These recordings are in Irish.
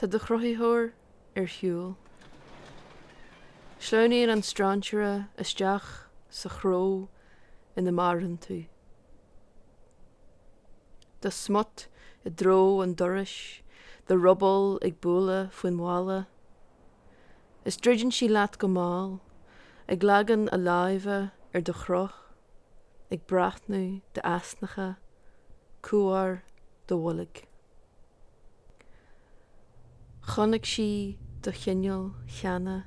Tá do chruthaitheoir ar shiúl. Sleamhnaíonn an strainséara isteach sa chró ina maireann tú. Do smut i dtreo an dorais, do ruball ag bualadh faoin bhalla. Is druideann sí leat go mall, ag leagan a láimhe ar do chruth, ag breathnú d'easnacha, cumhair do bhoilg. Chonaic sí do chineál cheana,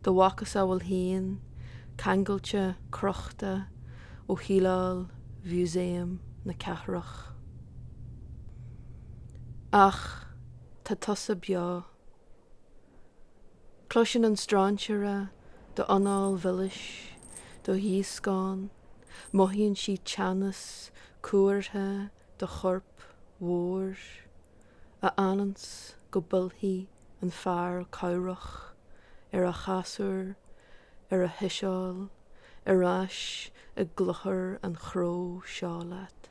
do mhacasamhail féin ceangailte crochta ó shíleáil Mhúsaem na Cathrach. Ach tá tusa beo. Cloiseann an strainséara d'anáil mhilis, do ghíoscán, mothaíonn sí teannas cuartha do choirp mhóir, a fhananns go bpillfidh an fear cabhrach ar a chasúr, ar a thuiseal, ar ais i gclochar an chró seo leat.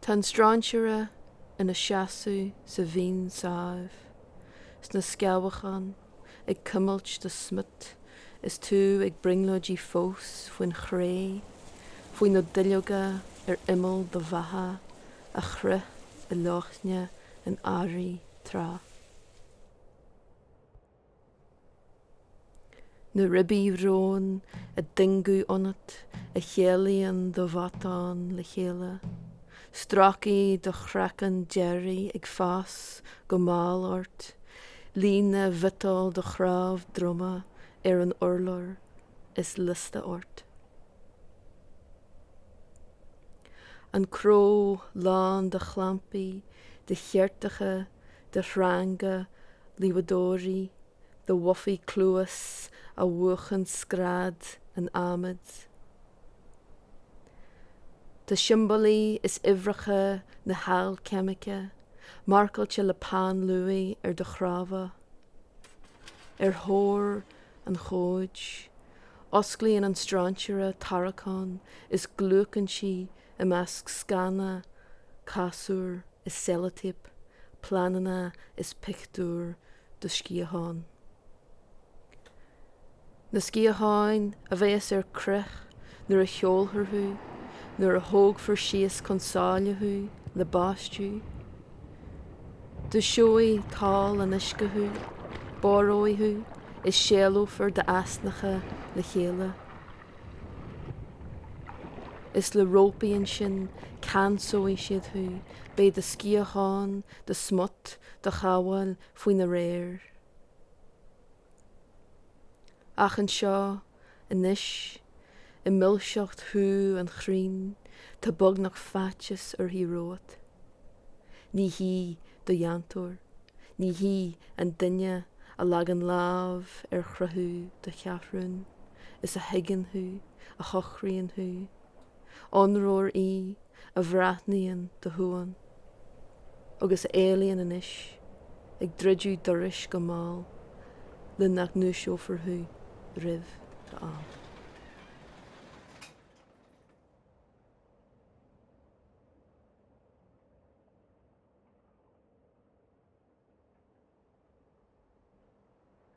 Tá an strainséara ina seasamh sa bhinn sáibh, sna sceamhacháin, ag cuimilt do smut is tú ag brionglóidí fós faoin chré, faoi na duilleoga ar imeall do bheatha a chroith i leoithne an earraigh tráth. Na ribí róin a dtingeadh ionat a shéalaíonn do mhatán le chéile, stráicí do chraiceann deiridh ag fás go mall ort, líne mhiotail do chnámh droma ar an urlár is liosta ort. An cró lán de chlampaí, de cheirteacha, de shreanga líomhadóirí, de bhufaí cluas a mhúchann scread an adhmaid. Tá siombailí is uimhreacha na hailceimice marcáilte le peann luaidhe ar do chnámha. Ar thóir an chóid, osclaíonn an strainséara tarraiceán is gliúcann sí i measc sceana, casúr is seiltéip, pleananna is pictiúr do sciathán. Na sciatháin a bheas ar crith nuair a sheolfar thú, nuair a thógfar síos chun sáile thú le baisteadh. Dúiseoidh toll an uisce thú, bodhróidh thú is séalófar d'easnacha le chéile. Is le rópaí ansin ceansóidh siad thú, beidh do sciatháin, do smut, do chabhail faoina réir. Ach anseo, anois, i milseacht shú an chrainn, tá beagnach faitíos uirthi romhat. Ní hí do dhéantóir, ní hí an duine a leagann lámh ar chruthú do cheathrún is a thuigeann thú, a shocraíonn thú. Ionróir í a bhreathnaíonn do shuan agus a éalaíonn anois, ag druideadh dorais go mall le nach ndúiseofar thú roimh d'am.